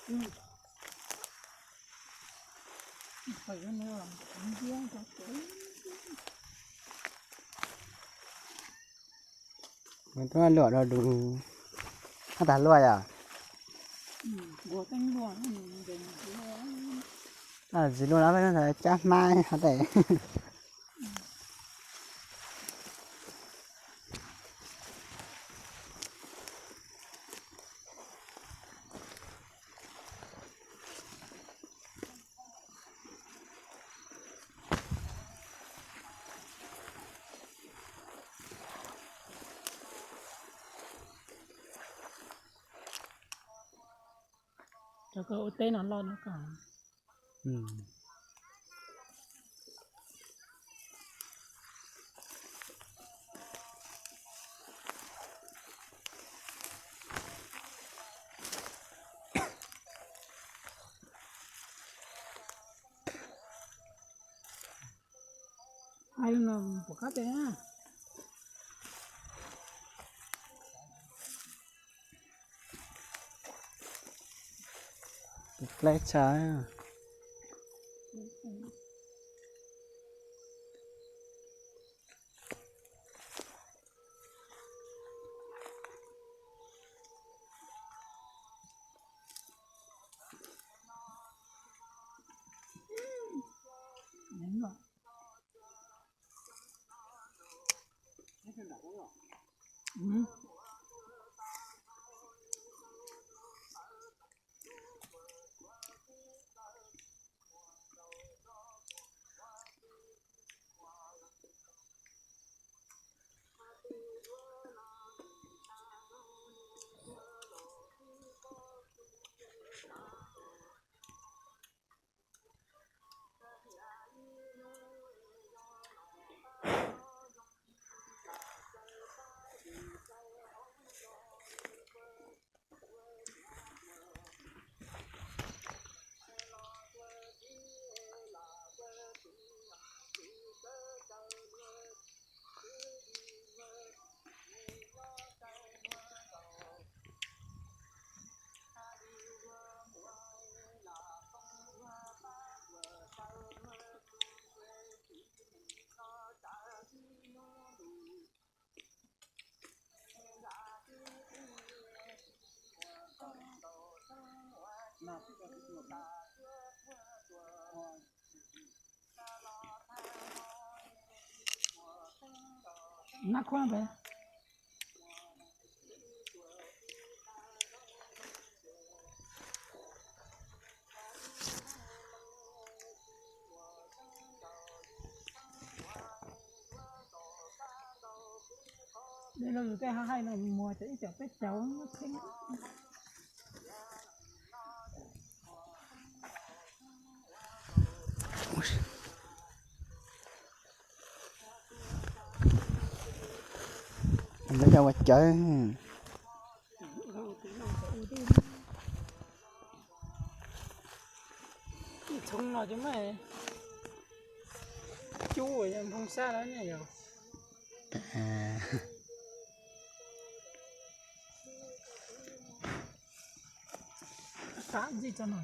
Nws tuaj luam rau dus, hab tas luaj yom. Tsis luaj no peb cab hmab hov tes. Cov koj ua teb no loj no koj. Hais no puas qab tes na. Plaub tshaj. Nab khuab pem. Dej lo lus tej haj haij no muag cov ib cov peb caug kheej. Lawv yog ua cawv. Ib txhoov no ces muab cub ua nphoo sab lawm ne yog. Qab ntxij tso no.